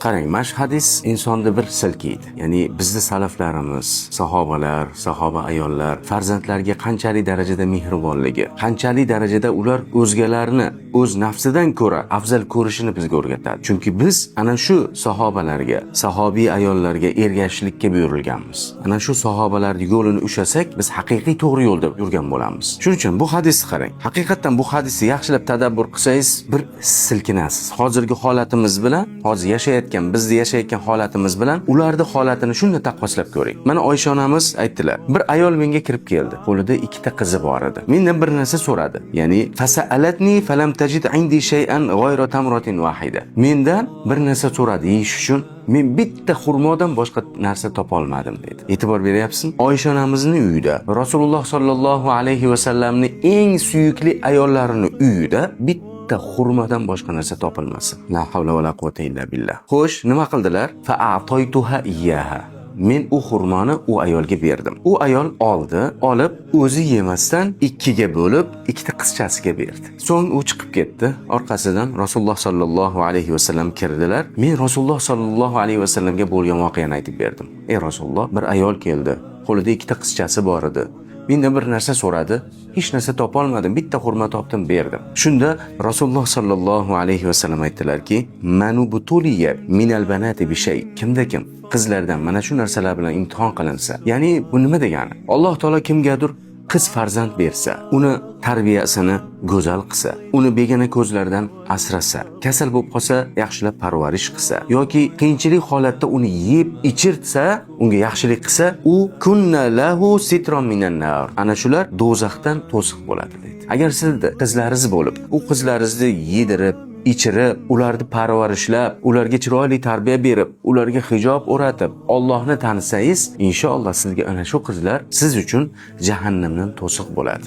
Qarang, mana shu hadis insonni bir silkiydi. Ya'ni bizni salaflarimiz, sahobalar, sahoba ayollar farzandlarga qanchalik darajada mehribonligi, qanchalik darajada ular o'zgalarni o'z nafsidan ko'ra afzal ko'rishini bizga o'rgatadi. Chunki biz ana shu sahobalarga, sahobiy ayollarga ergashishlikka buyurilganmiz. Ana shu sahobalarning yo'lini ushlasak, biz haqiqiy to'g'ri yo'lda yurgan bo'lamiz. Shuning uchun bu hadisni qarang. Haqiqatdan bu hadisni yaxshilab tadabbur qilsangiz, bir silkinasiz. Hozirgi holatimiz bilan, hozir yashayotgan, bizni yashayotgan holatimiz bilan ularni holatini shunda taqqoslab ko'ring. Mana Oysha onamiz aytdilar: "Bir ayol menga kirib keldi. Qo'lida ikkita qizi bor edi. Mendan bir narsa so'radi. Ya'ni فسألتني فلم تجد عندي شيئا غير تمرة واحدة." Mendan bir narsa so'radi yeyish uchun. Men bitta xurmodan boshqa narsa topolmadim, dedi. E'tibor beryapsizmi? Oysha onamizni uyida, Rasululloh sollallohu alayhi va sallamning eng suyukli ayollarini uyida bitta xurmodan boshqa narsa topilmasa. لا حول ولا قوة إلا بالله. Xo'sh, nima qildilar? فأعطيتها إياها. Men u xurmoni u ayolga berdim. U ayol oldi, olib o'zi yemasdan ikkiga bo'lib, ikkita qizchasiga berdi. So'ng u chiqib ketdi. Orqasidan Rasululloh sollallohu alayhi vasallam kirdilar. Men Rasululloh sollallohu alayhi vasallamga bo'lgan voqeani aytib berdim. "Ey Rasululloh, bir ayol keldi. Qo'lida ikkita qizchasi bor edi. Mendan bir narsa so'radi. Hech narsa topolmadim. Bitta xurmo topdim, berdim." Shunda Rasululloh sollallohu alayhi vasallam aytdilarki: "من ابتلي من البنات بشيء." Kimda kim qizlardan mana shu narsalar bilan imtihon qilinsa, ya'ni bu nima degani? Alloh taolo kimgadir qiz farzand bersa, uni tarbiyasini go'zal qilsa, uni begona ko'zlardan asrasa, kasal bo'lib qolsa yaxshilab parvarish qilsa yoki qiyinchilik holatda uni yeb ichirsa, unga yaxshilik qilsa, u كن له سترا من النار. Ana shular do'zaxdan to'siq bo'ladi, deydi. Agar sizda qizlaringiz bo'lib, u qizlaringizni yedirib, ichirib, ularni parvarishlab, ularga chiroyli tarbiya berib, ularga hijob o'ratib, Allohni tanisangiz, inshaalloh sizga ana shu qizlar siz uchun jahannamdan to'siq bo'ladi.